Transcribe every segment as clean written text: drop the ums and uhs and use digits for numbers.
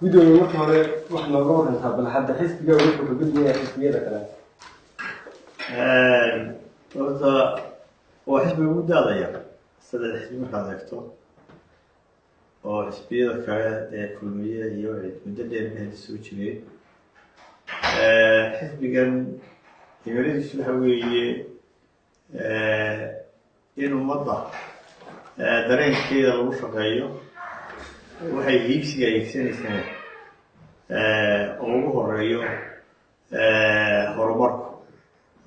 Gudoomiye, marka hore waxaa nooga warantaa bal hadda xisbiga wuxuu kaga duwan yahay xisbiyada kale. Horta waa xisbiga ugu daadaya saddex xisbi markaad eegto, oo xisbiyada kale ee Kulmiye iyo muddo dheer bahda soo jireen. Xisbigan himiladiisu waxa weeye in ummadda dareenkeeda lagu shaqeeyo, waxay hiigsiga hiigsanaysana oo ugu horeeyo horumarku,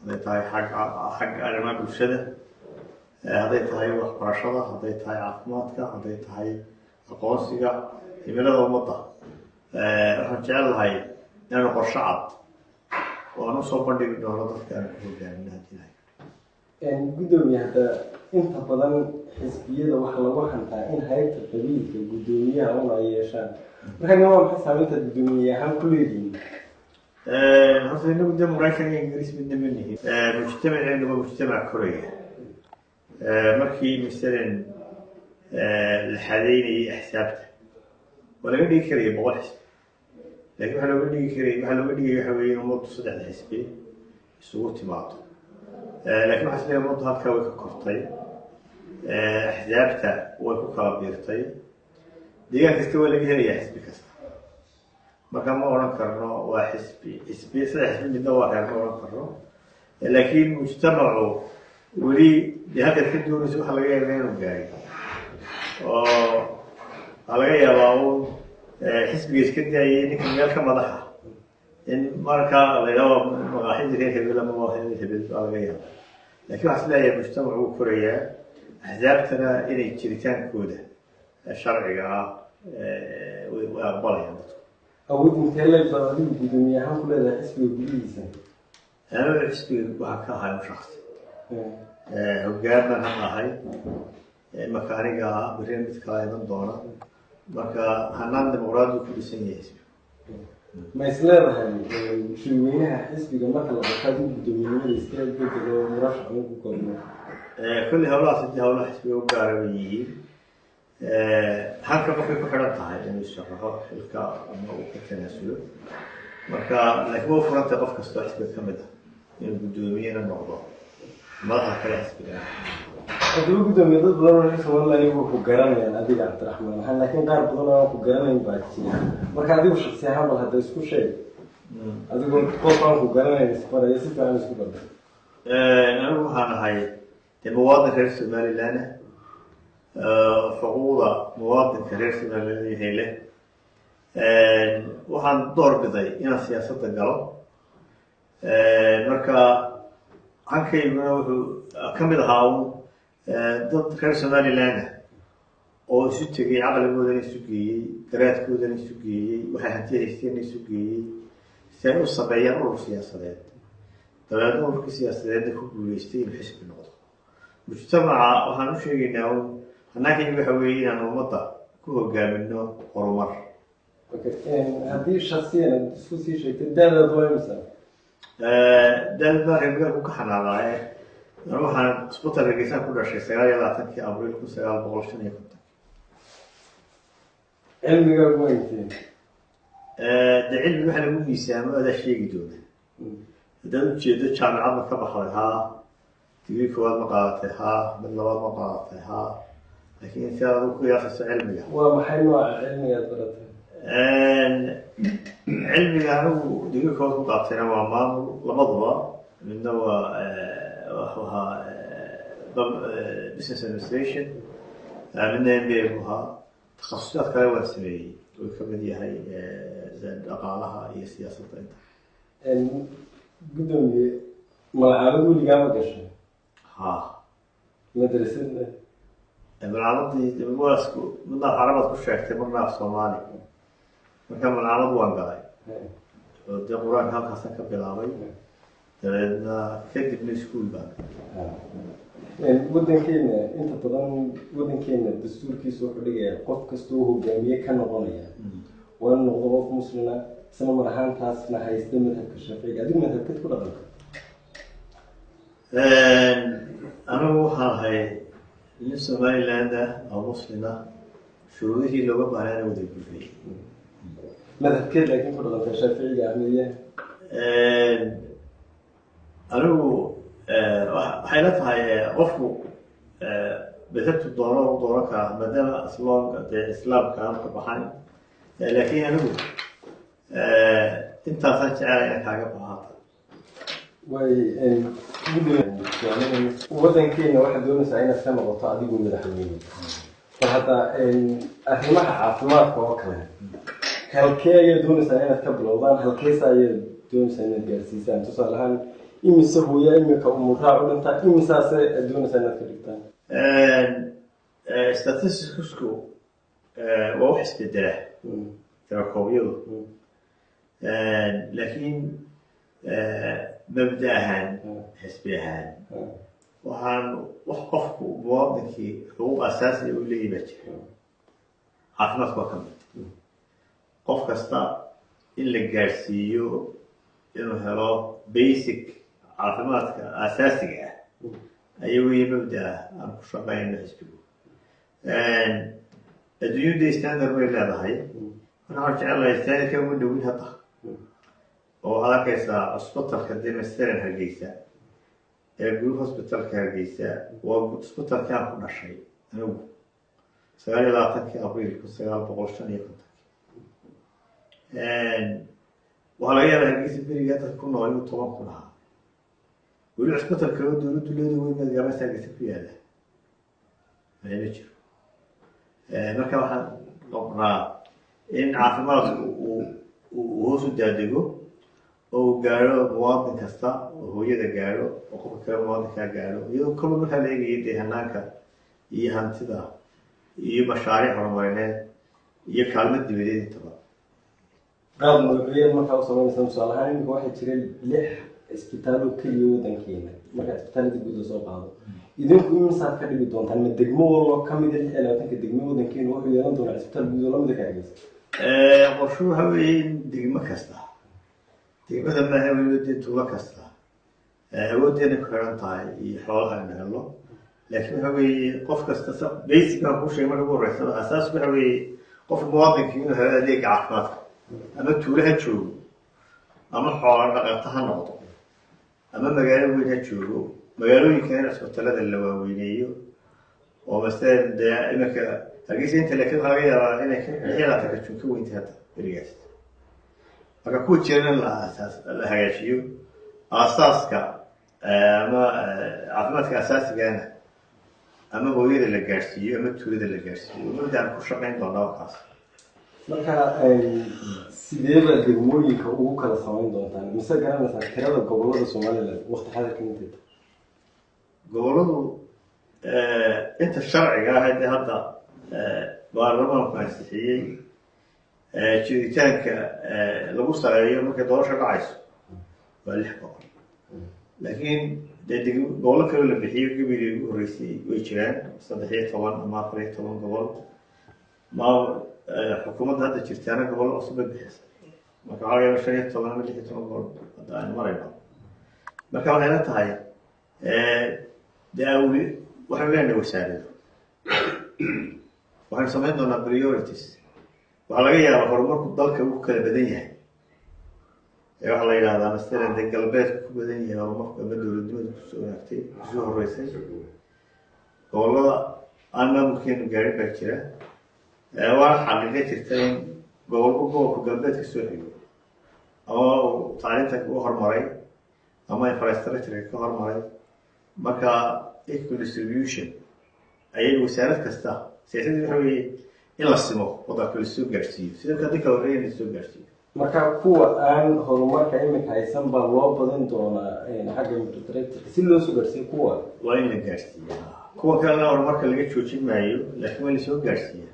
hadday tahay xag arrimaha bulshada, hadday tahay waxbarashada, hadday tahay caafimaadka, hadday tahay aqoonsiga, himilada ummadda. Waxaan jecel lahay inaanu qorsho cad oo aan usoo bandhigi doono dadka aan ku hogaamino haddii lahay. Gudoomiye, hadda inta badan xisbiyada waxaa lagu hantaa in haybta qabiilka guddoomiyaha un ay yeeshaan. Marka waa maxay saameynta guddoomiye ahaan ku leedihiin? Horta inagu dee Maraykan iyo Ingiriis midna ma nihin. Mujtamaceenu waa mujtamac koraya. Markii masalan la xadeynayay axsaabta, waa laga dhigi karaya 100 xisbi, lakin waxaa looga dhigi karay, waxaa looga dhigaya waxa weeye in ummaddu saddexda xisbi isugu timaado. Lakin waxaa isleeyahay ummaddu halkaa way ka kortay, axsaabta way ku kala biirtay, deegaan kasta waa laga helayaa xisbi kasta. Marka ma odhan karno waa xisbi xisbi saddex xisbi midna waa reer, ma odhan karno. Laakiin mujtamacu weli dee halkaad ka doonayso waxaa laga yaabaa inuu gaarin, oo waxaa laga yaabaa un xisbiga iska daayay ninka meel ka madaxa in markaa la yidhaho maqaaxidii reer hebel ama reer hebel baa laga yaaba. Lakin waxaa is leeyahay mujtamacu wuu korayaa, axsaabtana inay jiritaankooda sharciga ah way aqbalayaan dadku. Awood intee leeg baad adigu guddoomiye ahaan ku leedahay xisbiga gudihiisa? Anigu xisbiga waxaa ka ahay un shaksi, hoggaan baan hadda ahay marka aniga ah, berrina mid kala iman doona. Marka hanaan dimuqraadi ku dhisan yahay xisbiga. Ma is leedahay shirweynaha xisbiga marka la qabto adigu guddoomiyenimada iska bedelo, murashax ugu goobno? Kulli hawlahaas hadii hawlaha xisbiga u gaara bay yihiin. Halka qofkay ku xidhan tahay inuu sharaxo xilka ama uu ka tanaasulo marka, laakiin waa furantay qof kastoo xisbiga ka mid ah inuu guddoomiyena noqdo, madaxda kale xisbiga. Haddaba guddoomiye, dad badan oo reer Somaliland iyagu ku garanayaan adiga Cabdiraxmaan ahaan, laakiin qaar badan oo aan ku garanayn baa jira. Marka adigu shaksi ahaan bal hadda isku sheeg, adigoo qof aan ku garanayn isbaraya, si fiican isku barta. Anigu waxaan ahay dee muwaadin reer Somaliland ah, xuquuqda muwaadinka reer Somaliland yahay leh. Waxaan door biday inaan siyaasadda galo. Marka hankayguna wuxuu ka mid ahaa un dad reer Somaliland ah oo isu tegay, caqligoodana isu geeyey, garaadkoodana isu geeyey, waxay hanti haysteenna isu geeyey si ay u sameeyaan urur siyaasadeed. Dabeedna ururkii siyaasadeedna ku guuleystay inuu xisbi noqdo. Mujtamaca waxaan u sheegaynaa un hanaankayga waxa weeye inaan ummadda ku hogaamino horumar. Okay, haddii shaksiyan aad isku sii sheegtay, da'daadu waa imisa? Daad baa reer magaalku ka xanaaqaaye. Anu waxaan isbitaal Hargeysaan ku dhashay 29-kii Abriil 1955. Cilmigaagu waa intee? Dee cilmi waxa lagu miisaamo adaa sheegi doona. Haddaad ujeedo jaamicad ma ka baxday? Haa. Digrii koowaad ma qaadatay? Haa. Mid labaad ma qaadatay? Haa. Laakiin si aad adigu ku qiyaasayso cilmiga. Waa maxay nooca cilmigaad baratay? Cilmiga anigu digrii koowaad ku qaatayna waa maamul, labaduba. Midna waa wuxuu ahaa business administration, midna MBA buu ahaa. Takhasusaad kale waan sameeyey uu ka mid yahay dhaqaalaha iyo siyaasadda inta. Guddoomiye, malcaamad weligaa ma gashay? Ha. Madrasadna? Malcaamadii waa isku midna af Carabaad ku sheegtay, marna af Soomaali. Marka malcaamad waan galay oo dee Qur-aanka halkaasaan ka bilaabay, dabeedna kadibna iskuul baan. Waddankeena inta badan, waddankeena dastuurkiisa wuxuu dhigayaa qof kasta oo hogaamiye ka noqonaya waa inuu noqdo qof muslima, isla mar ahaantaasna haysta madhabka Shaaficiga. Adigu madhabkeed ku dhaqanta? Anigu waxaan ahay nin Somaliland ah oo muslima, shuruudihii looga baahnaana wada buuxiyey. Madhabkeed laakiin ku dhaqantay, Shaaficiga, Ahmediyaha? Anigu waxay la tahay qofku madhabtu doono u dooran karaa, maadaama aslon dee Islaamka aan ka baxayn. Laakiin anigu intaasaan jecela inaan kaaga baxaata. Way waddankeena waxaad doonaysaa inaad ka noqoto adigu madaxweyne. Bal hadda arrimaha caafimaadka oo kale, halkee ayaad doonaysaa inaad ka bilowdaan? Halkeesa ayaad doonaysaa inaad gaarsiisaan? Tusaale ahaan, imise hooya imika umuraac u dhintaa? Imisaase aad doonaysaa inaad ka dhigtaan? Statisticsku waa wax isbedela, tirakoobyadu, laakiin mabda ahaan, xisbi ahaan, waxaan wax qofku muwaadinkii xuquuq asaasiya uu leeyahy baa jira. Caafimaadku waa ka mid. Qof kasta in la gaadhsiiyo inuu helo basic caafimaadka asaasiga ah ayaa weeye mabda aan ku shaqeyno xisbigu. Adduunyada standard bay leedahay. Marka waxaan jecelahay standardka uma dhowin hadda, oo waxaad arkaysaa cusbitalka dee masalan Hargeysa ee group hospitalka Hargeysa, waa cusbitalkii aan ku dhashay anigu 29-kii Abriil 1955-kii. Waxaa laga yaabaa Hargeysa berigaa dadka ku nool inuu 10,000 ahaa. Weli cusbital kaloo dowladdu leeda weyn maad garanaysa Hargeysa ku yaala? Ma jiro. Marka waxaan qabnaa in caafimaadku uu hoos u daadego oo uu gaadho muwaadin kasta, oo hooyada gaadho, oo qofka kale muwaadinkaa gaadho, iyadoo kolba markaa la eegaya dee hanaanka iyo hantida iyo mashaariic horumarineed iyo kaalmo dibadeed intaba. Qaab noocyeed markaa u samaynaysa? Tusaale ahaan, imika waxaa jira lix cisbitaaloo keliya waddankeena. Marka cisbitaalada guud lasoo qaado, idinku imisaad ka dhigi doontaan? Ma degmo wallo kamida 26-ka degmo waddankeena wuxuu yeelan doonaa cisbitaal guud oo lamida ka Hargeysa? Qorshuhu waxa weeye in degmo kasta, degmada maaha weliba dee tuulo kasta, awooddeena ku xiran tahay iyo xoolaha aynu helno, laakiin waxa weeye qof kasta basic baan kuu sheegay marka ugu horreysaba. Asaasku waxa weeye qofka muwaadinka inuu helo adeega caafimaadka, ama tuulo ha joogo, ama xoola dhaqato ha noqdo, ama magaalo weyn ha joogo. Magaalooyinka in cisbitalada la waaweyneeyo, oo masalan dee iminka Hargeysa inta laakiin waxaa laga yaabaa inay 26-ka Juun ka weyntahay hadda berigaas. Marka kuwa jirana la asaas la hagaajiyo, aasaaska ama caafimaadka asaasigana ama hooyada la gaadhsiiyo ama tuulada la gaadhsiiyo. Mabdaan ku shaqayn doonaa wakaas. Marka sidee baad degmooyinka ugu kala samayn doontaan? Mise garanaysaa tirada gobolada Somaliland waqti xadirka intay tahay? Goboladu inta sharciga ah dee hadda baarlamaanku ansixiyey, jiritaanka lagu saleeyo markay doorasho dhacayso, waa lix gobol. Laakiin dee gobollo kaloo la bixiyo gabilii ugu horreysay way jiraan, 13 ama 14 gobol. Ma xukuumadda hadda jirtaana gobollo cusub bay bixisay. Marka waxaa laga yaaba 15 ama 16 gobol hadda aynu marayno. Marka waxay la tahay dee awli waxaynu leenahay wasaarado, waxaynu samayn doonaa priorities. Waxaa laga yaabaa horumarku dalka uu kala badan yahay ee waxaa la yidhahdaa masalan dee galbeedku ku badan yahay horumarku ama dowladnimadu kusoo wanaagtay, kusoo horeysay. Gobolada aan maamulkeenu gaarin baa jira. Waana xaqiiqo jirta in gobolku gobolku galbeed ka soo xigo ama uu tacliinta uga hormaray ama infrastructureka ka hormaray. Marka equal distribution ayay wasaarad kasta siyaasadii waxa weeye in la simo wadanka, lasoo gaadhsiiyo sida haddii kala horreeya in lasoo gaadhsiiyo. Marka kuwa aan horumarka imika haysan baa loo badin doonaa xagga infrastructure si loo soo gaarsiiyo kuwa? Waa in la gaadhsiiya. Kuwa kalena horumarka laga joojin maayo, laakiin waa in lasoo gaadhsiiya.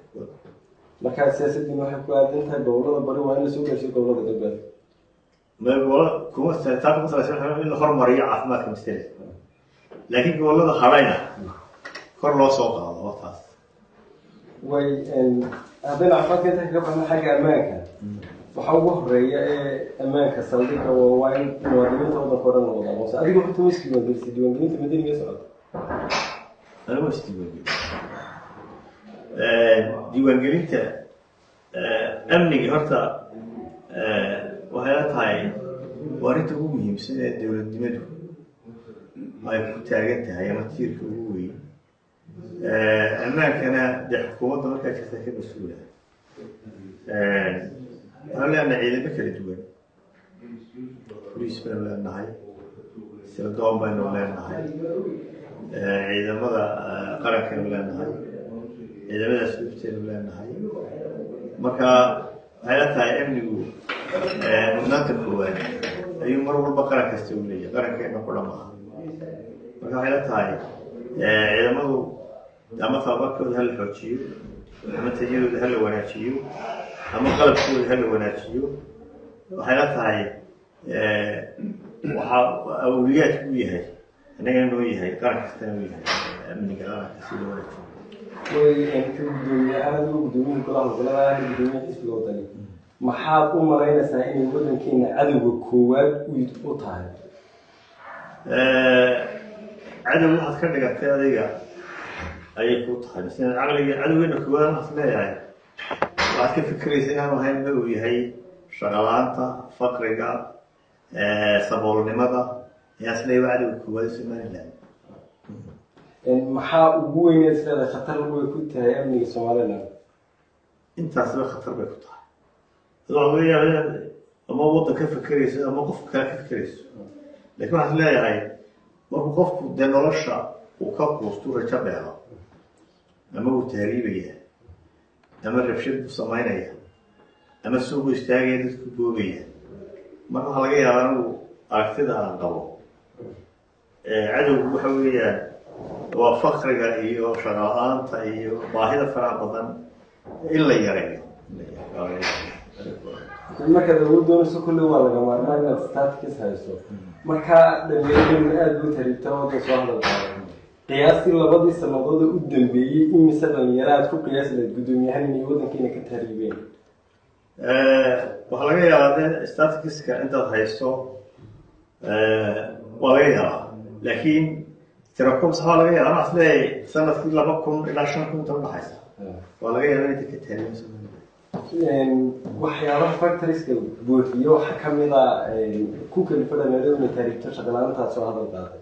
Marka siyaasaddiin waxay ku aadan tahay gobolada bari waa in lasoo gaarsiiyo gobolada galbeed? Ma gobollo kuma taa kuma salaysan in la horumariyo caafimaadka masale, laakiin gobollada hadhayna kor loo soo qaado, waa taas. Way haddaynu caafimaadka inta kaga baxno, xagga ammaanka, waxaa ugu horeeya ee ammaanka saldhigga waa in muwaadiniinta waddanka o dhan la wada aqoonsa. Adiga horta ma isdiiwaangelisay diiwaangelinta madaniga socota? Anigu isdiiwaangelin diiwaangelinta amniga horta. Waxay la tahay waa arrinta ugu muhiimsan ee dowladnimadu ay ku taagan tahay ama tiirka ugu weyn. Ammaankana dee xukuumadda markaa jirta ka mas-uula. Waxaanu leenahay ciidamo kala duwan, boliis baynu leenahay, sirdoon baynu leenahay, ciidamada qarankaynu leenahay, ciidamada asluubtaynu leenahay. Marka waxay la tahay amnigu mudnaanta koowaad ayuu mar walba qaran kasta u leeyahay, qarankeena qura maaha. Marka waxay la tahay ciidamadu ama tababarkooda ha la xoojiyo, ama tayadooda ha la wanaajiyo, ama qalabkooda ha la wanaajiyo. Waxay la tahay waxaa awliyaadku u yahay, annagana noo yahay, qaran kastana u yahay amniga qaranka si loo wanaajiyo. Way ka guddoomiye ahaan, adigo guddoomiyaha golaha wakiilada, guddoomiyaha xisbiga Wadani, maxaad u malaynaysaa inay waddankeena cadowga koowaad u tahay? Cadow waxaad ka dhigatay adiga ayay ku tahay mise caqliga cadowgeena koowaad waxaad leeyahay waxaad ka fikiraysa inaanu ahayn ma uu yahay shaqalaanta, faqriga, saboolnimada ayaa is leeyahay waa cadowga koowaad ee Somaliland. Maxaa ugu weyneed is leedahay khatar way ku tahay amniga Somaliland? Intaasba khatar bay ku tahay. Waxaa laga yaabaa inaad ama waddan ka fikirayso ama qof kale ka fikirayso, lakin waxaad leeyahay markuu qofku dee nolosha uu ka quustu, rajo beelo, ama uu tahriibaya, ama rabshad buu samaynaya, ama suuqu istaagaya, dadku boogaya. Marka waxaa laga yaabaa anigu aragtida aan qabo cadowgu waxa weeyaan waa faqriga iyo shaqo la-aanta iyo baahida faraha badan in la yareeyo. Markaad awood doonayso kolley waa laga maarmaan inaad statistics hayso. Marka dhalinyaradeena aada buu tahriibtaa waddan soo hadal qaaday. Qiyaastii 2dii sanadood u dambeeyey imise dhalinyaro aad ku qiyaasi lahayd guddoomiyahan inay waddankeena ka tahriibeen? Waxaa laga yaabaa de statisticska intaad hayso waa laga yaabaa, laakiin tirakoob waxaa laga yaabaa waxaas leeyahay sanadkii 2000 ilaa 5000 inta udhaxaysa waa laga yaabaa inay ka tahriibeen Somaliland. Waxyaabaha factorska buuxiyo waxaa kamid a ku kalifa dhalinyaradu inay tahriibto shaqala-aantaad soo hadal qaaday.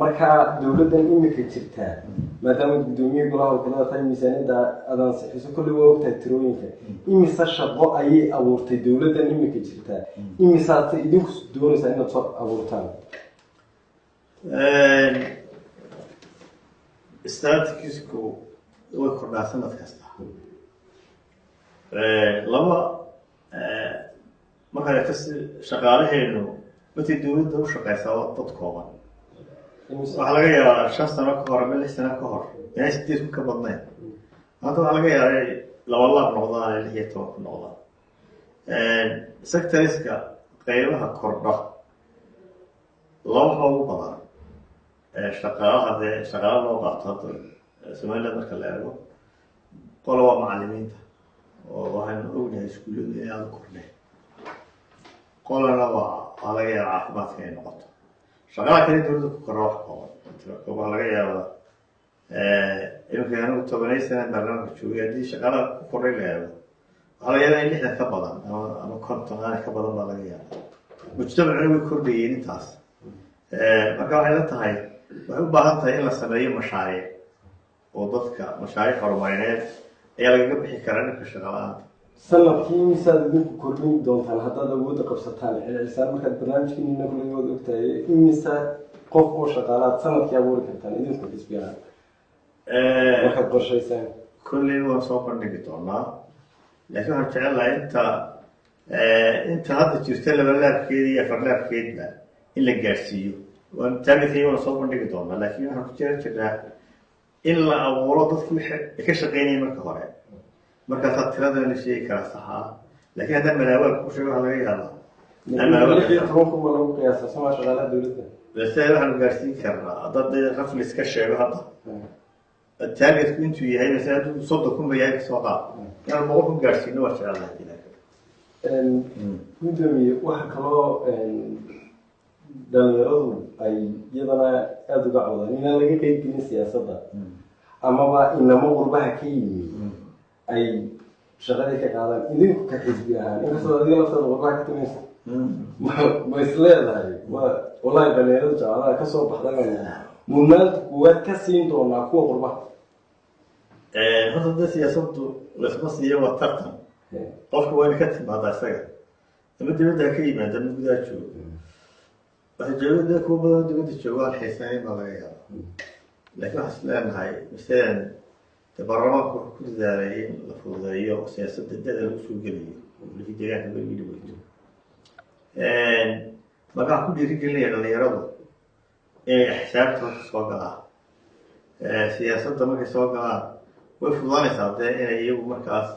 Marka dowladdan imika jirtaa, maadaama guddoomiye golaha wakiilada tahay, miisaaniyadda aad ansixiso kolley waa ogtahay tirooyinka, imise shaqo ayay abuurtay dowladdan imika jirtaa, imisaad idinku doonaysaa inaad soo abuurtaan? Statisticsku way kordhaa sanad kasta. Laba markaad eegto si shaqaalaheenu markay dowladda u shaqeysaa waa dad kooban. Waxaa laga yaabaa 5 sano ka hor ama 6 sano ka hor inay 8000 ka badnayn. Maanta waxaa laga yaabaa inay laba laab noqdaan, ay 16,000 noqdaan. Sectorska qeybaha kordha laba waxba ugu badan shaqaalaha dee shaqaala loo qaato hadda Somaliland marka la eego, qola waa macalimiinta oo waxaynu ognahay iskuulladu inay aada u kordheen, qolana waa waxaa laga yaaba caafimaadka inay noqoto. Shaqaalaha kale dowladda ku kordha wax kooban waxaa laga yaabaa iminka anigu tobanay sana baarlamaanka joogay, haddii shaqaalaha ku kordhay la eego waxaa laga yaabaa in 60 ka badan ama 50 aanay ka badan baa laga yaabaa. Mujtamacuna way kordhayeen intaas. Marka waxay la tahay waxay u baahan tahay in la sameeyo mashaariic oo dadka mashaariic horumarineed ayaa lagaga bixi karaa dhibka shaqa la-aanta. Sanadkii imisaad idinku kordhin doontaan haddaad awoodda qabsataan celcelisaan markaad barnaamijkiinina kulli waad ogtahay, imisa qof oo shaqaalaad sanadkii abuuri kartaan idinku xisbi ahaan markaad qorshaysaan? Kolley waan soo bandhigi doonaa, laakiin waxaan jecel lahay inta hadda jirta laba laabkeeda iyo afar laabkeedba in la gaadhsiiyo. Waan targetkayga waan soo bandhigi doonaa, laakiin waxaan ku jira jirnaa in la abuuro dadkii wixii ka shaqeynayay marka hore, markaasaa tiradana la sheegi karaa saxa. Laakiin haddaan malaawaal ku sheego waxaa laga yaabaa 16,000 baa lagu qiyaasaa somaa shaqaalaha dowladda? Base waxaanu gaarsiin karnaa haddaad dee raflis ka sheego hadda targetku intuu yahay, mase hadduu 30,000 ba yahay kasoo qaad, inaan 100,000 gaarsiino waa jecel lahay. Gudoomiye, waxa kaloo dhalinyaradu ay iyadana aada uga cawdaan inaan laga qeyb gelin siyaasadda amaba inamo qurbaha ka yimi ay Shaqadii ka qaadaan idinku ka xisbi ahaan, inkastoo adiga laftaada qurbaha ka timaysa, ma is leedahay wa wallahi dhalinyarada jaamacadaha kasoo baxda mudnaanta kuwaad ka siin doonaa kuwa qurbaha? Horta dee siyaasaddu laisma siiyo, waa tartan. Qofka waa ina ka timaadaa isaga, ama dibadda ha ka yimaada ama gudaha joogo. Waxa jooga dee kuwa badan oo dibadda joogo aan xiisanayn baa laga yaaba, laakiin waxaan is leenahay, masalan, dee baarlamaanku wuxuu ku dadaalay in la fududeeyo siyaasadda da-da lagu soo gelayo lii deegaanka berigii dhaweyto. Marka waxaan ku dhiirigelinaya dhalinyaradu inay axsaabta horta soo galaan. Siyaasadda markay soo galaan way fududaanaysaa dee inay iyagu markaas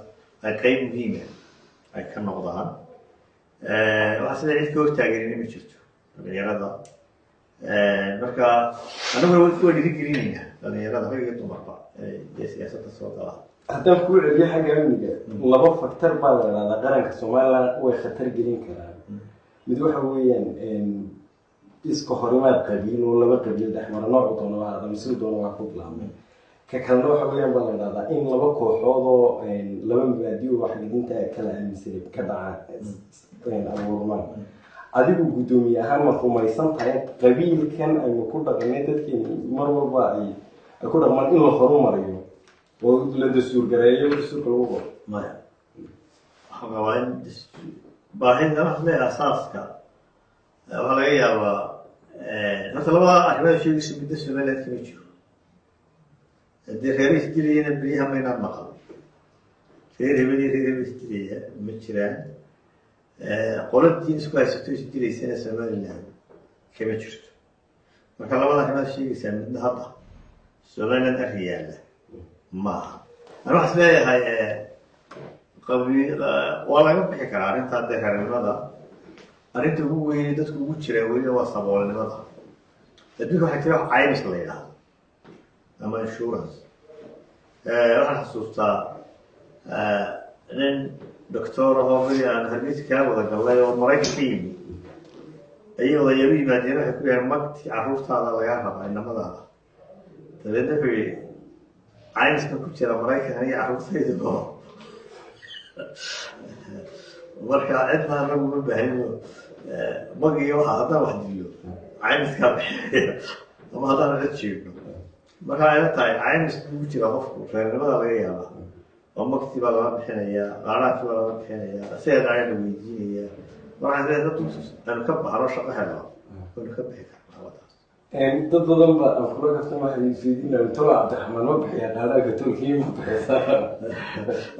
ay qeyb muhiima ay ka noqdaan. Waxaa sida cid ka hortaaganina ma jirto dhalinyarada. Marka anaguna waa dhiirigelinayna dhalinyarada, rag iyo dumarba, inay dee siyaasadda soo galaan. Haddaan kuu celiyo xagga amniga, laba factor baa la idhahdaa qaranka Somaliland way khatar gelin karaan. Mid waxa weeyaan iska horimaad qabiil oo laba qabiil dhexmara, noocu doona ha ahaado, siduu doona waa ku bilaabmay. Ka kalena waxa weeyaan baa la idhahdaa in laba kooxood oo laba mabaadi oo waxgedinta kala aaminsanay ka dhacaan, abuurmaan. Adigu guddoomiye ahaan ma rumaysan tahay qabiilkan aynu ku dhaqanay, dadkii mar walba ay ku dhaqmaan, in la horumariyo oo la dastuur gareeyo, dastuurka lagu qoro? Maya, waxaan qabaa in baahida waxaan leeyahay asaaska waxaa laga yaabaa horta labada arrimood sheegaysa midda Somaliland kama jiro. Haddii reer isdilayana beryaha maynaan maqal reer hebel iyo reer hebel isdilaya ma jiraan. Qolo diin isku haysato isdilaysana Somaliland kama jirto. Marka labada arrimood sheegaysaa midna hadda Somaliland arrin yaalla maaha. Ani waxaan is leeyahay qabiil waa laga bixi karaa arrintaa dee reernimada. Arrinta ugu weyne dadku ugu jiraan welina waa saboolnimada. Adduunka waxaa jira wax caymis la yidhaahdo ama insurance. Waxaan xasuustaa nin doctor ahoo beri aan Hargeysa kaa wada gallay oo Maraykan ka yimi ayay odayaalo yimaadeen. Waxay ku yahay magti carruurtaada lagaa rabaa, inamadaada. Dabeedna wuxuu yihi, "Caymiskan ku jira Maraykan aniga carruurtayda oo marka cidna anagu ma baahino mag iyo waxa. Haddaan wax dilo caymiskaa bixiya ama haddaan cid jiidno." Marka ayla tahay caymis buu jiraa qofku. Reernimada laga yaabaa oo magtii baa lala bixinayaa, qaaraankii baa lala bixinayaa, sideed ayaa la weydiinayaa. Marka waxaan dad aanu ka baxno, shaqo helno, waynu ka bixi karnaa wadaas. Dad badan baa aan kula kaftan waxay isweydiinayaan, tolo Cabdiraxmaan ma bixiya qaaraanka tolkii, ma bixisaa?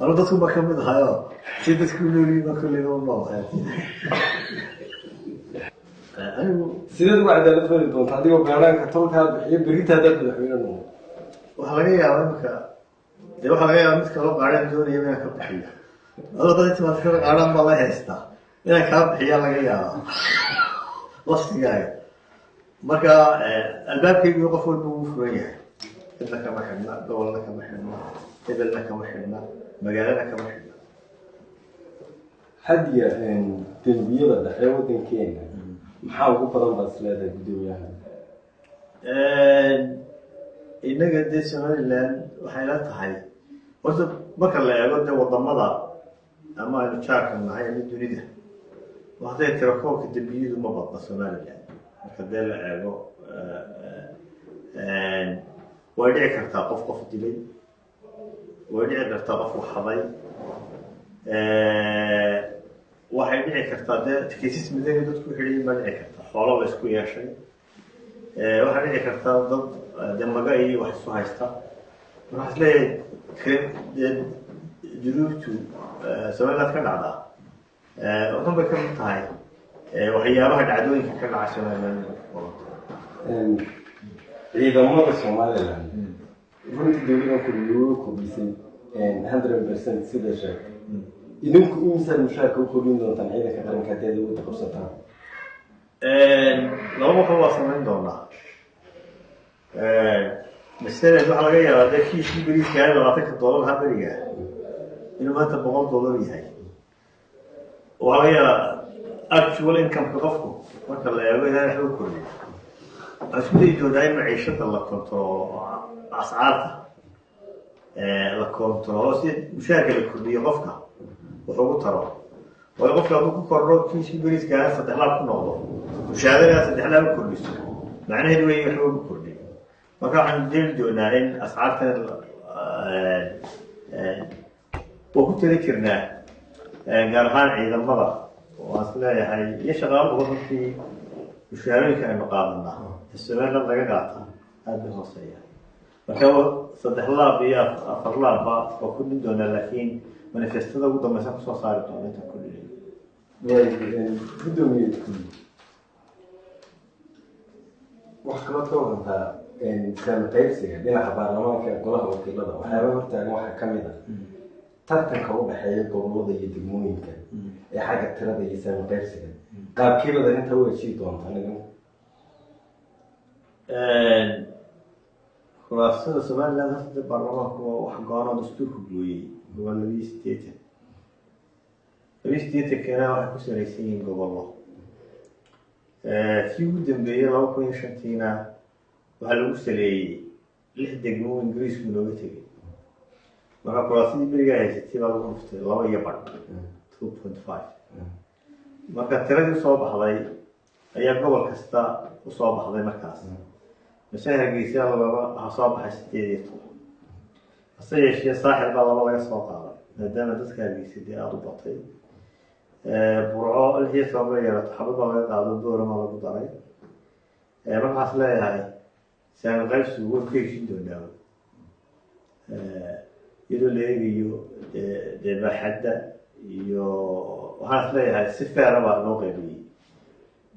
Anu dadku ba kamid ahayo, si dadku noolyihiin baa kolleyba u noolahay anigu. Sideed uga cadaalad fali doonta adigoo qaaraanka tolkaa bixiyo berita haddaad madaxweyne noqdo? Waxaa laga yaabaa imika dee waxaa laga yaabaa mid kaloo qaaraan doonaya inaan ka bixiyo. Adoo dad intimaad kale qaaraan baa la haystaa, inaan kaa bixiyaa laga yaabaa laftigaaga. Marka albaabkaygu qof walba wuu furan yahay. Cidna kama xidhna, gobolna kama xidhna, hebelna kama xidhna, magaalana kama xidhna. Xaddiga dembiyada dhexe waddankeena maxaa ugu badan baad is leedahay, guddoomiyaha? Innaga dee Somaliland waxay la tahay horta marka la eego dee wadamada ama aynu jaarka nahay ama dunida, hadday tirakoobka dembiyadu ma badna Somaliland. Marka dee la eego, way dhici kartaa qof qof dilay, way dhici kartaa qof waxaday, waxay dhici kartaa dee cases madani dadku xidhayin baa dhici karta, xoolo la isku yeeshay waxaa dhici kartaa, dad dee maga iyo wax isu haysta. Marka waxaa is leeyahay dee dunuubtu Somaliland ka dhacdaa waxun bay kamid tahay waxyaabaha dhacdooyinka ka dhaca Somaliland. Ciidamada Somaliland runtii dowladan kordhiyo kordhisay 100% sida sheegtay. Idinku imisaad mushaarka u kordhin doontaan ciidanka qaranka haddii aad awoodda qabsataan? Laba waxba waa samayn doonaa. Masalan, waxaa laga yaabaa dee kiishkii beriiska $20 ha beriga inuu maanta $100 yahay. Waxaa laga yaabaa actual income-ka qofku marka la eego inaan waxba u kordhin. Waxaan isku dayi doonaa in maciishada la control-o oo ascaarta. La koontaroolo si mushaharka la kordhiyo qofka wuxuu ugu taro, waayo qofka hadduu ku kordho kiiskii beriiskaana 3 laab ku noqdo, mushaharana 3 laab u kordhiso, macnaheedu wey waxba ugu kordhiyo. Marka waxaan deli doonaa in ascaartan waa ku tali jirnaa, gaar ahaan ciidamada oo aan is leeyahay iyo shaqaaluhu runtii mushaharooyinka aynu qaadanaa ee Somaliland laga qaata aada bay hooseeya. Marka 3 laab iyo 4 laabba waa kordhin doonaa, laakiin manifestada ugu dambeysa kusoo saari doona intaan kordhinay. Gudoomiye, wax kalood ka warantaa saami qaybsiga dhinaca baarlamaanka golaha wakiilada? Waxyaaba hortaagan waxaa kamid ah tartanka u dhexeeya gobolada iyo degmooyinka ee xagga tirada iyo saami qaybsiga. Qaabkiibad arrinta u heshiin doontaan idinku? Khulaasada Somaliland horta baarlamaanku waa wax go-aan oo dastuurku gooyey, waa 82. 82-kana waxay ku salaysan yihiin gobollo. Kii ugu dambeeyey 2005-tiina waxaa lagu saleeyey 6 degmo Ingiriisku nooga tegay. Marka khulaasadii berigaa haysatay baa lagu dhuftay 2.5, 2.5. Marka tiradii usoo baxday ayaa gobol kasta usoo baxday. Markaas mise Hargeysa laba waxaa soo baxay 18, hase yeeshee Saaxil baa 2 laga soo qaaday maadaama dadka Hargeysa dee aada u batay. Burco 16 bay yeelato, xabad baa laga qaado, Boorama lagu daray. Markaas leeyahay saami qaybsigu way ku heshin doonaa iyadoo la eegayo dee baaxadda iyo waxaan is leeyahay si feera baa loo qaybiyey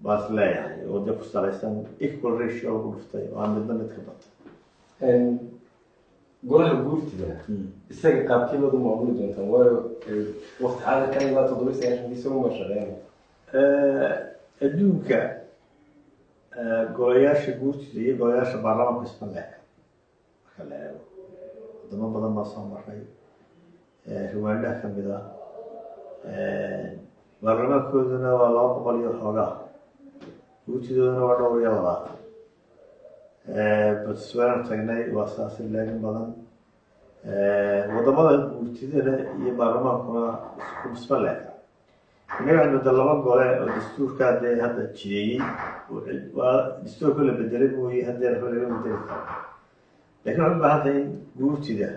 baan is leeyahay, oo dee ku salaysan equal ratio lagu dhuftay oo aan midna mid ka batay. Golaha guurtida isaga qaabkiibad u maamuli doontaan? Waayo waqti xaadirkan ilaa 97-kii isagu ma shaqeynay. Adduunka golayaasha guurtida iyo golayaasha baarlamaanku isma leeka. Marka la eego wadamo badan baa soo maray, Rwanda ka mid ah, baarlamaankooduna waa 200 iyo xoogaa, guurtidooduna waa dhowr iyo labaatan. Botswana tagnay, waa saasi leegin badan. Wadamada guurtidana iyo baarlamaankuna isma leeka. Innaga waxaad moodaa laba gole oo dastuurkaa dee hadda jideeyey, waa dastuurka la bedelay mooye haddee waxba laga bedeli karo, lakin waxay u baahan tahay in guurtida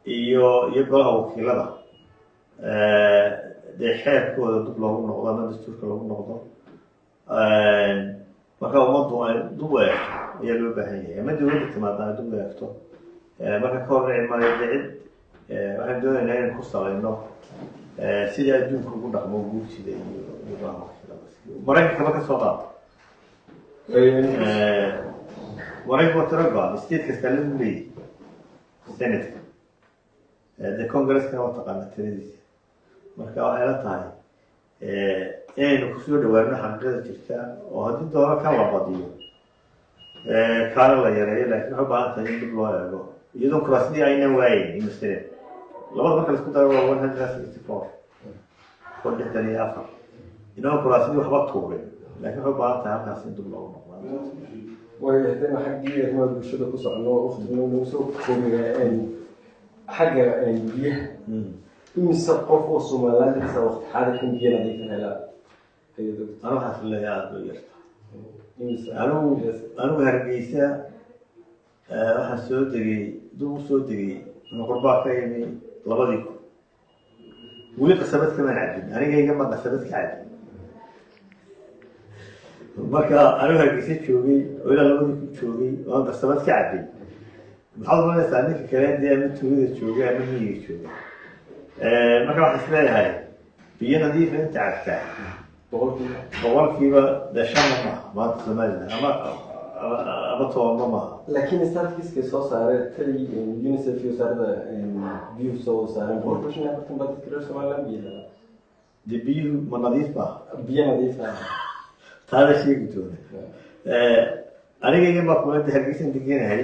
iyo golaha wakiilada dee xeerkooda dub loogu noqdo ama dastuurka lagu noqdo. Marka ummaddu ay dub u eegto ayaa loo baahan yahay, ama dowladda timaada ay dub u eegto. Marka ka hor dhici maayo dee cid. Waxaan doonaynaa inaan ku salayno sida adduunka ugu dhaqmo guurtida iyo golaha wakiilada. Maraykanka ma ka soo qaado, Maraykanka waa tiro go-an, state kasta lagu leeyahy senatka, dee congresskana waa taqaana tiradiisa. Marka waxay la tahay inaynu kusoo dhawaano xaqiiqada jirta, oo haddii doono kan la badiyo, kaana la yareeyo, lakin waxay u baahan tahay in dib loo eego iyadoo kuraasidii aynan waayeyn. Masalan labada marka laisku daro waa 164, 164, inaan kuraasidii waxba tuurin, lakin waxay u baahan tahay halkaas in dib loogu noqdo. Waayo haddaynu xaggii arrimaha bulshada ku socono, waqtiguna nagu soo koobaya, xagga biyaha, imise qof oo Somaliland haysa waqti xaadirkan biyo nadiifa helaa? Anu waxaas leeyahay aada bay u yarta. Anigu Hargeysa waxaan soo degay, dub usoo degay qurbaa ka imi 2000, weli qasabad kamaan cabin, aniga igama qasabad ka cabin. Marka anigu Hargeysa joogay oo ilaa 2000 joogay oo aan qasabad ka cabin, maxaad umalaysaa ninka kale dee ama tuulada jooga ama miyiga jooga? Marka waxaan is leeyahay biyo nadiifa inta cabtaa boqolkiiba dee shanna maaha maanta Somaliland, ama 10-ba maaha. Laakiin statistics soo saareen tay UNICEF iyo wasaaradda biyuhu soo saareen, 45% baa dadka reer Somaliland biyo helaa. Dee biyuhu ma nadiif ba? Biyo nadiif ah. Taada sheegi doona aniga iga baa kulada Hargeysan deganahay.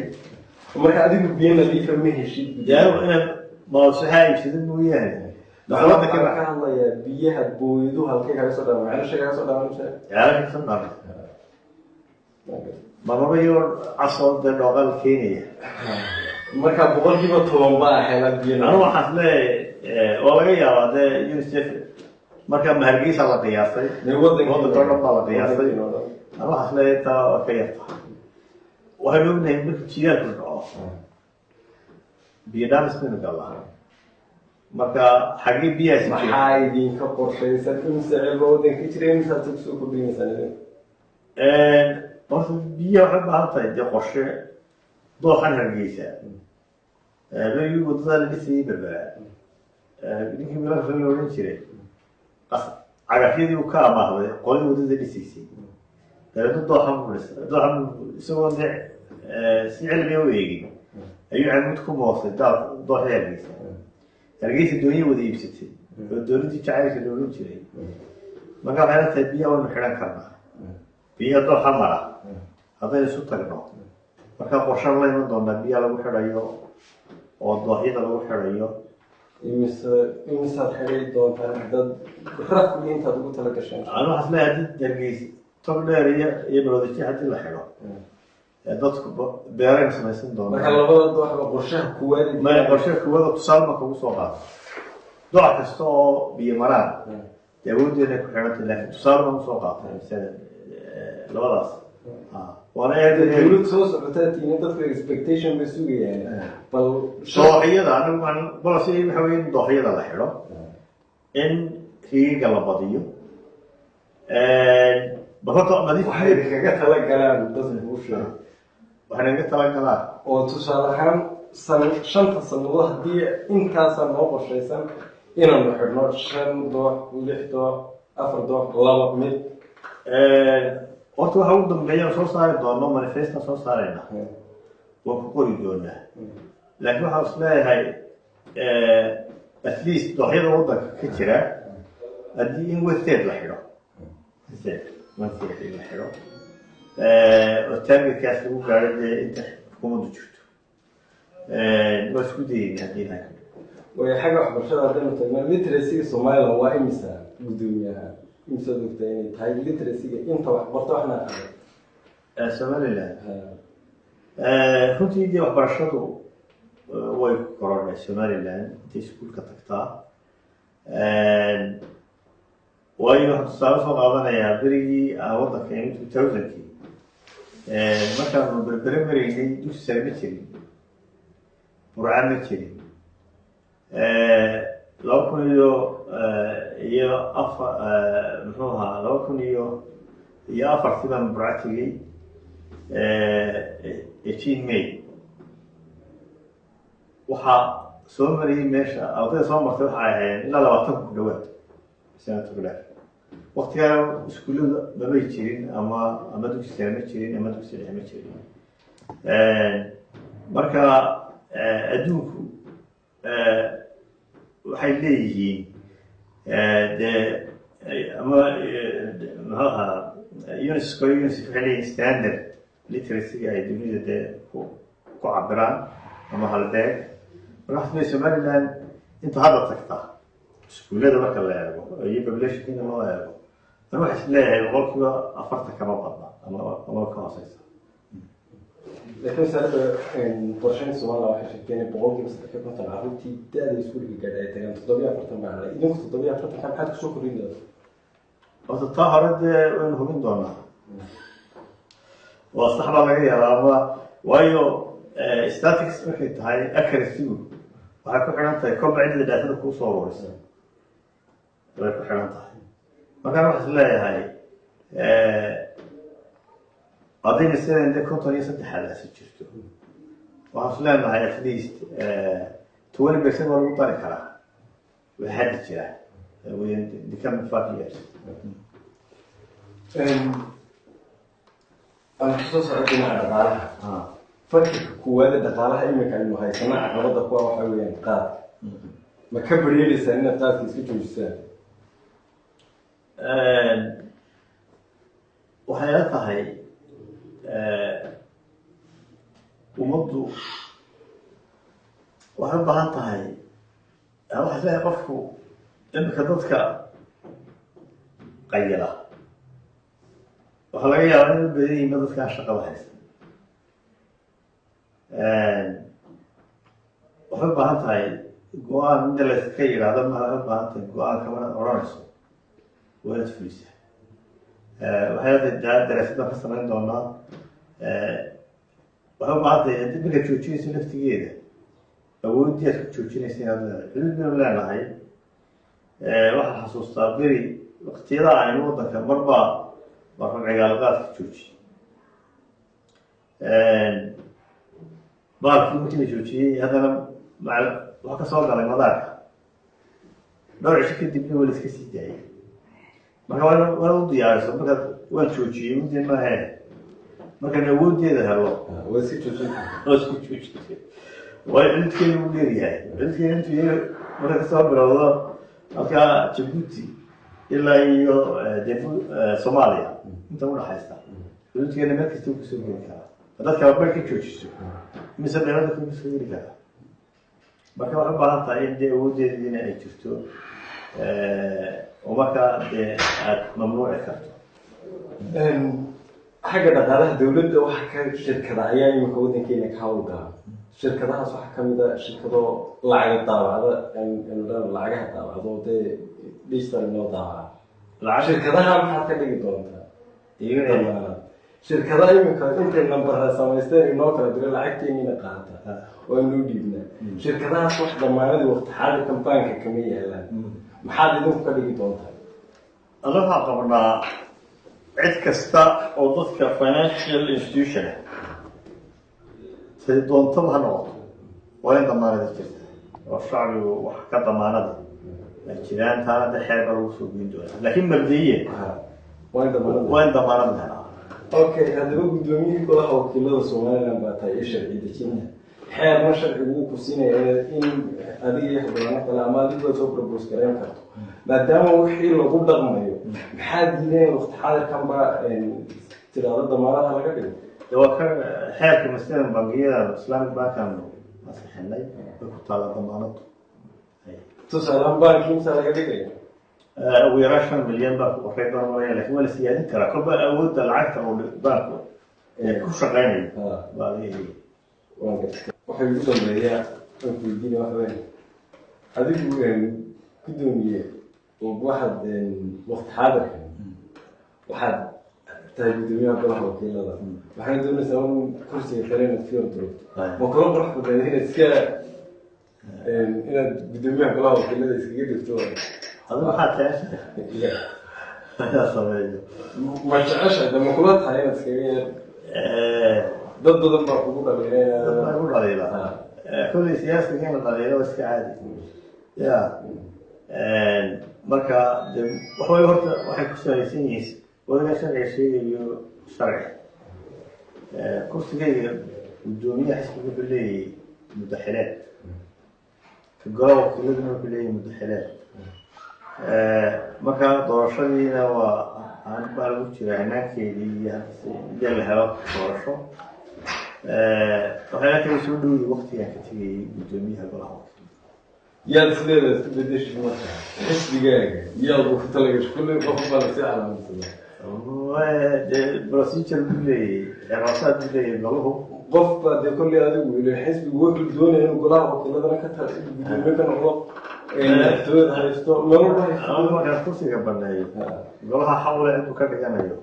Marka adigu biyo nadiifa ma heshid? Dee anigu inaan mawsaxaa iibsado mooyaane. Waxaan ka hadlayaa biyaha booyadu halkay kaga soo dhaaman, ceelasha kaga soo dhaaman mise? Ceelasha kasoo dhaaman, marmaba iyagoo casoo dee dhooqaal keenaya. Marka 10% baa hela biyo. Anigu waxaas leeyahay, waa laga yaabaa dee UNICEF marka ma Hargeysa la qiyaasay? Wadanka. Wadanka oo dhan baa la qiyaasay. Anigu waxaas leeyahay intaa waa ka yarta. Waxaynu ognahay markuu jilaalku dhaco biyo dhaamis baynu galnaa. Marka xaggee biyahaasi jira? Maxaa idinka qorshaysan? Imisa ceelba wadanka jira? Imisaad kusoo kordhinaysaan idinku? Horta biyaha waxay u baahan tahay dee qorshe. Dooxan Hargeysa, berigii wadada la dhisayay Berbera, ninkii wiilka la odhan jiray cagafyadii uu ka amaahday qoladii wadada dhisaysay, dabeedna dooxan buu dhisay. Dooxan isagoo dee si cilmiga u eegin ayuu camuud ku moosay dooxii Hargeysa. Hargeysa doonyo wada iibsatay oo dowladdii jacaylka la odhan jiray. Marka waxay la tahay biyaha waynu xidhan karnaa, biyaha dooxa mara, haddaynu isu tagno. Marka qorshe la iman doonaa biyaha lagu xidhayo oo dooxyada lagu xidhayo. Imisaad xidhay doontaan dad rafli intaad ugu tala gasheen? Anu waxaas leeyahay haddii Hargeysa, tog dheer iyo Maroodijeex haddii la xidho, dadku beeraynu samaysan Marka doonaa. Labada dooxba qorshaha kuwaad? Maya, qorshe kuwada tusaale marka ugu soo qaato. Doox kasta oo biyo maraan dee awooddeena ku xidhantay, laakiin tusaale baan usoo qaatay masalan labadaas. Waana aad Dowlad soo socotaa tiina, dadku expectation bay sugayaan bal. Dooxyada anigu aan balse waxa weeye in dooxyada la xidho, in riiga la badiyo, bal horta nadiif. Waxay kaga tala galaan dadku u sheeg. Waxay naga talagalaan. Oo tusaale ahaan 5-ta sanadood haddii intaasaa noo qorshaysan inaanu xidhno shan doox, lix doox, afar doox, laba mid. Horta waxa ugu dambeeya aan soo saari doono, manifestan soo saarayna, waan ku qori doonaa, laakiin waxaan is leeyahay at least dooxyada waddanka ka jira haddii in 1/3 la xidho, 1/3, 1/3 in la xidho oo targetkaas lagu gaaro dee inta xukuumaddu jirto waa isku dayayna haddii ilahay ka dhigo. Way xagga waxbarashada haddaynu tagno, literacyga Somaliland waa imisa, guddoomiyaha? Imisaad ogtaa inay tahay literacyga, inta wax barta waxna aqriya? Somaliland runtii dee waxbarashadu way korodhay. Somaliland intay iskuulka tagtaa, waayo waxaan tusaale soo qaadanayaa berigii aan waddanka imid, 2000-kii, markaanu Berbere maraynay, dugsi sare ma jirin, Burca ma jirin. Laba kun iyo afar, muxuu ahaa, 2004-tii baan Burca tegey, 18 May. Waxaa soo marayay meesha, ardayda soo martay waxay ahaayeen ilaa 20 ku dhawaad sanadka ku dheer. Waktigaa iskuullada mamay jirin, ama dugsi sare ma jirin ama dugsi dhexe ma jirin. Marka adduunku waxay leeyihiin dee ama muxuu ahaa, UNESCO, UNICEF waxay leeyihiin standard literacy ay dunida dee ku cabiraan ama halbeeg. Marka waxaa leeyahay Somaliland inta hadda tagta iskuullada marka la eego iyo populationka loo eego, an waxaa is leeyahay 40% kama badna ama ka hooseysa. Laakiin wasaaradda qorsheynta Somaliland waxay sheegtay inay 53% carruurtii da-da iskuulka gaadhay ay tagaan, 47 baa dhalay. Idinku 47-ka maxaad kusoo kordhin doontaa? Horta taa hore dee waynu hubin doonaa. Waa sax baa laga yaabaa ama waayo statistics markay tahay, accuracy-gu waxay ku xidhan tahay kolba cidda daatada kuu soo ururisa way ku xidhan tahay. Markaan waxaa is leeyahay haddayna sidan de 53 hadaasi jirto, waxaan is leenahay at least 20% waa lagu dari karaa way haddi jiraa within the coming 5 years. Aan kusoo soco dhinaca dhaqaalaha. Fakirka kuwaada dhaqaalaha imika aynu haysana, caqabada kuwa waxa weeyaan qaadka. Ma ka baryeelaysaan inaad qaadka iska joojisaan? Waxay la tahay ummaddu waxay u baahan tahay, waxay leeyahay qofku imika dadka qayila waxaa laga yaabaa inay u badan yihiin dadkaan shaqada haysta. Waxay u baahan tahay go-aan inta layska yidhaahdo ma, waxay u baahan tahay go-aanka markaad odhanayso waa inaad fulisaa. Waxay hadda daraasad baan ka samayn doonaa. Waxay u baahan tahay haddii markaad joojinayso laftigeeda awooddii aad ku joojinaysa inaad leedahay. Xuduud baynu leenahay. Waxaan xasuustaa beri waqtiyada aynu waddanka marbaa marka cigaalqaadka joojiyey, baalkii markii la joojiyey haddana waxa ka soo galay madaarka dhowr cisho kadibna waa la iska sii daayay. Marka waa u diyaariso markaad waan joojiyey mudee maahe, markaan awooddeeda helo waa iska joojin kartaa. Waa isku joojiyey, waayo cududkeenu uu dheeryahay. Cududkeenu intuu yahay marka kasoo bilowdo halkaa Jabuuti ilaa iyo dee Soomaaliya inta udhaxaysa, cududkeena meel kasta uu kasoo geli karaa. Haddaad kala ka joojiso, mise meelo dadka kasoo geli karaa. Marka waxay u baahan tahay in dee awooddeediina ay jirto oo markaa dee aad mamnuuci karto. Xagga dhaqaalaha dowladda, waxa ka shirkada ayaa imika waddankeena ka hawlgala. Shirkadahaas waxaa kamid a shirkado lacaga daabacda, lacagaha daabacdo oo dee digital loo daabaca. Lacag Shirkadaha maxaad ka dhigi doontaa iga damaanad? Shirkadaha imika intay nambara samaysteen inoo kala diro, lacagteeniina qaata oo inoo dhiibnaa, shirkadahaas wax damaanadii waqti xaadirkan baanka kama yaalaan. Maxaad idinku ka dhigi doontaa? Ana waxaan qabnaa cid kasta oo dadka financial institution ah, say doontaba ha noqoto, waa in damaanada jirta oo shacbigu wax ka damaanada ay jiraan. Taana de xeer baa lagu soo goyn doonaa, laakiin mabdiyan waa in damaanada waa in damaanad la helaa. Okay, haddaba guddoomiyihii golaha wakiilada Somaliland baa tahay ee sharci dejinta. Xeerna sharcigu wuu ku siinaya in adiga iyo xildhibaano kale ama adigu aad soo propose gareyn karto, maadaama wixii lagu dhaqmayo. Maxaa diiday in waqti xaadirkan ba tiraahdo damaanadaha laga dhigo? De waa ka xeerka masalan bangiyada Islamic bankan ansixinay way ku taallaa damaanadu. Tusaalaan baankii imsa laga dhigaya? Ugu yaraan 5 milyan baa ku qoray baan malaya, lakin waa la siyaadin karaa kolba awoodda lacagta uu baanku ku shaqeynayo baa laga eegaya. Waan gartay. Waxay ugu dambeeyaa aan ku weydiinaya waxa weeye, adigu guddoomiye waxaad waqti xaadirkan waxaad tahay guddoomiyaha golaha wakiilada, waxaana doonaysaa in kursiga kale inaad ku yar durugto. Ma kula qurux badnayd inaad iska inaad guddoomiyaha golaha wakiilada iskaga dhigto? Adigu waxaad jeceshahay ayaa sameeyo. Ma jeceshahay de, ma kula tahay inaad iskaga yar? Dad badan baa kugu dhaliilay. Dad baa ku dhaliila. Kolley siyaasiga in la dhaliilo waa iska caadi ya. Marka de waxaway horta waxay ku salaysan yihiin wadaga sharciga sheegayo sharci. Kursigayga guddoomiyaha xisbiga wuxuu leeyahay muddaxileed, ka golaha wakiiladuna wuxuu leeyahay muddaxileed. Marka doorashadiina waa baa lagu jiraa hanaankeedii iyo hadii la helo doorasho. Waxay la tagay soo dhowyi waktigaan ka tegayay guddoomiyaha golaha wakiilada. Yaad isleedahay isku bedeshid marka xisbigaaga? Yaad ugu talagashay? Kulley qof baa lasii calaamadsadaa. Dee procedure buu leeyahay, xeeroosaad buu leeyahay golahu. Qof baa dee kolley adigu ile xisbigu wuxuu doonaya inuu golaha wakiiladana ka ta gudoomiye ka noqdo, madaxtooyada haysto, meel walba haysto. Anigu markaan kursiga baneeyo, golaha xaq u leh intuu ka dhiganayo.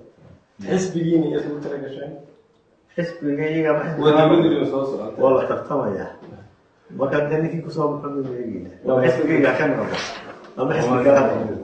Xisbigiina iyaad ugu talagasheen? Xisbiga iyaga ma xisbiga wadamadiina soo socota. Waa la tartamayaa. Marka dee ninkii kusoo baxo baynu eegeyna, ama xisbigayga ka noqdo ama xisbi kale ha noqdo.